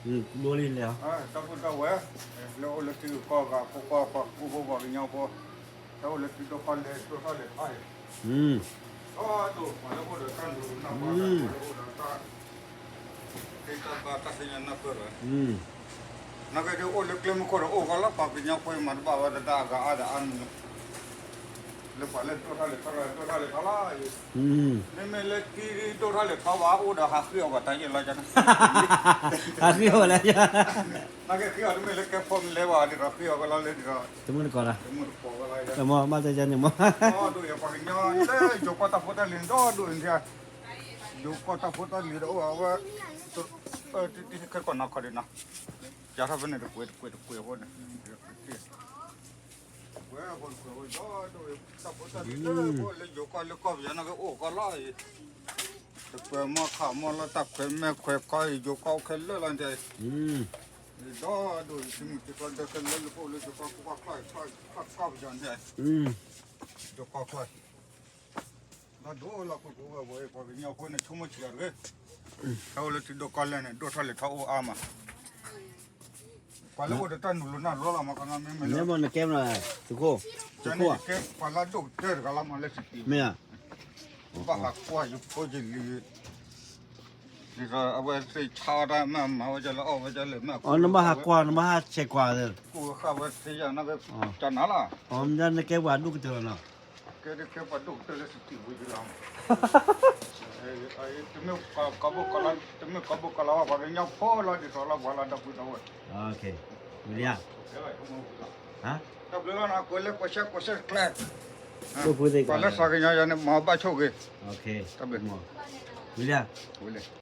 ဘျိလံလဲၤအီၤ, ဒီပုၢ်ဒီဝဲၢ်, လၢအိၣ်လၢထံဂုၤကီၢ်ဂၤဖိခွါ ပှၤကူဖိပှၤကညီဖိ, လၢအိၣ်လၢထံဒိၣ်ကီၢ်လဲၢ် ဒိၣ်ထီၣ်လဲၤထီအံၤ, ဒီးဒိၣ်ပှၤလၢအိၣ်ဒီးတၢ်နူၤနၢ်ပှၤဒီး ပှၤလၢအိၣ်ဒီးတၢ် သ့တၢ်ဘၣ်တၢ်သ့ၣ်ညါနၢ်ပၢၢ်လီၤ, နာ်က့ဒ်အိၣ်လၢကျဲမုၢ်ခိၣ်ဒီးအိၣ်ကီးလီၤ ပှၤကညီဖိမၤတဘၣ်ဝဲတၢ်အဂၤအါဒီးအါမံၤ, လၢပှၤလၢဒိၣ်ထီၣ်လဲၤထီ ဒိၣ်ထီၣ်လဲၤထီလီၤအံၤ, မ့မ့ၢ်လၢထံဒိၣ်ထီၣ်လဲၤထီဘၣ် အိၣ်ဒီးဟးဃ့အီၤပှၤတၢ်ယဲၢ်လီၤကန့ၣ်, ဟးဃ့အီၤလဲၣ်, နာ်က့ဃ့အီၤတမ့ၢ်လၢကဲဖိမ့ၢ်လဲၤဘၣ်ဒ်ဒီး ဃ့အီၤကလီလၢဒ်ဒီး တမုၢ်တကိးလီၤ, တမုၢ်တကိးဝဲလီၤ, မ့ၢ်ဘၣ်တဲယဲန့ၣ်မ့ၢ်, ဒီးဒိၣ်ယပှၤကညီလၢယိၤကီၢ်တၢ်ဖိတၢ်လံၤဒီးဒိၣ်အံၤ, ယိၤကီၢ်တၢ်ဖိတၢ်လံၤဒီးအိၣ်အဝဲ တံၤတံၤခဲကိးနီၢ်ခီဒံးနီၤ, ယၤထီၣ်ဖဲန့ၣ်တကွဲးတကွဲးတကွဲးအဃိန့ၣ်, ကွဲးအဃိတကွဲးအဃိဒီးဒိၣ်တၢ်ဖိတၢ်လံၤလၢ လၢယိၤကီၢ်လၢကီၢ်ပယီၤနာ်က့အိၣ်ကီးလီၤအံၤ, တကွဲးမီၢ်ခးမီၢ်လီၤ တၢ်ခွဲးမဲာ်ခွဲးကီအံၤ ယိၤကီၢ်အိၣ်ခဲလၢာ်လီၤန့ၣ်, ဒီးဒိၣ်ယထံမုၢ်ထံကျိဒီးခဲလၢာ်လၢပအိၣ်လၢယိၤကီၢ်ဖိခွါချီၣ်ချီၣ်ချီၣ်ပယီၤန့ၣ်, ယိၤကီၢ်ချီၣ် ဒီးဒိၣ်လီၤပှၤကဝဲၤဝဲ ပှၤကညီဖိန့ၣ် ဆိကမိၣ်ဆံးအီၤတဂ့ၤ, ဟဲအိၣ်လၢထံဒိၣ်ကီၢ်လဲၢ်န့ၣ် ဒိၣ်ထီၣ်လဲၤထီအိၣ်အါမး, ပှၤလၢအိၣ်ဒီးတၢ်နုာ်လီၤနၢ်လီၤလီၤမး ကနမ့မ့ၢ်လၢ သုးခိၣ်, သုးခိၣ်ဧါ, ပှၤလၢဒိၣ်ကတၢၢ်တဂၤလီၤမးလၢစတံး, မ့ၢ်ဧါ, ဘၣ်ဟးကွၢ်ယဖိယလံၤ ဒ်သိးအဝဲသ့ၣ်ဆါအီၣ်တၢ်မ့ၢ် မၤဝဲဒ်လဲၣ်အီၣ်ဝဲဒ်လဲၣ်မ့ၢ်, အီ နဘၣ်ဟးကွၢ် နဘၣ်ဟးဆဲးကွၢ်, ကူၣ်ဝဲဃၣ်ဝဲသ့ၣ်ယၤနာ်က့, ကနၤလီၤ, အီ မ့ၢ်ဒ်နကဲပှၤဒိၣ်ကတၢၢ်လီၤနီၤ, ကဲဒ်ကဲပှၤဒိၣ်ကတၢၢ်လၢစတံးဝံၤဒ်လီၤ, တမ့ၢ်ကီဘိၣ်ကီလီၤ, တမ့ၢ်ကီဘိၣ်ကီလီၤဘၣ် ပှၤကညီဖိလီၤ ဒ်သိးလီၤပှၤလီၤဒီပုၢ်ဒီဝဲၢ်, ဝံၤလံဧါ, တၢ်ဘျုးလီၤနီၤ ကွဲးလၢကွဲးဆၢကွဲးဆၢကျဲ, ပှၤလၢသးကညီၤယၤန့ၣ် မၤဘၣ်ဆိၣ်ဂ့ၤ, ဝံၤလံဧါ, ဝံၤလံ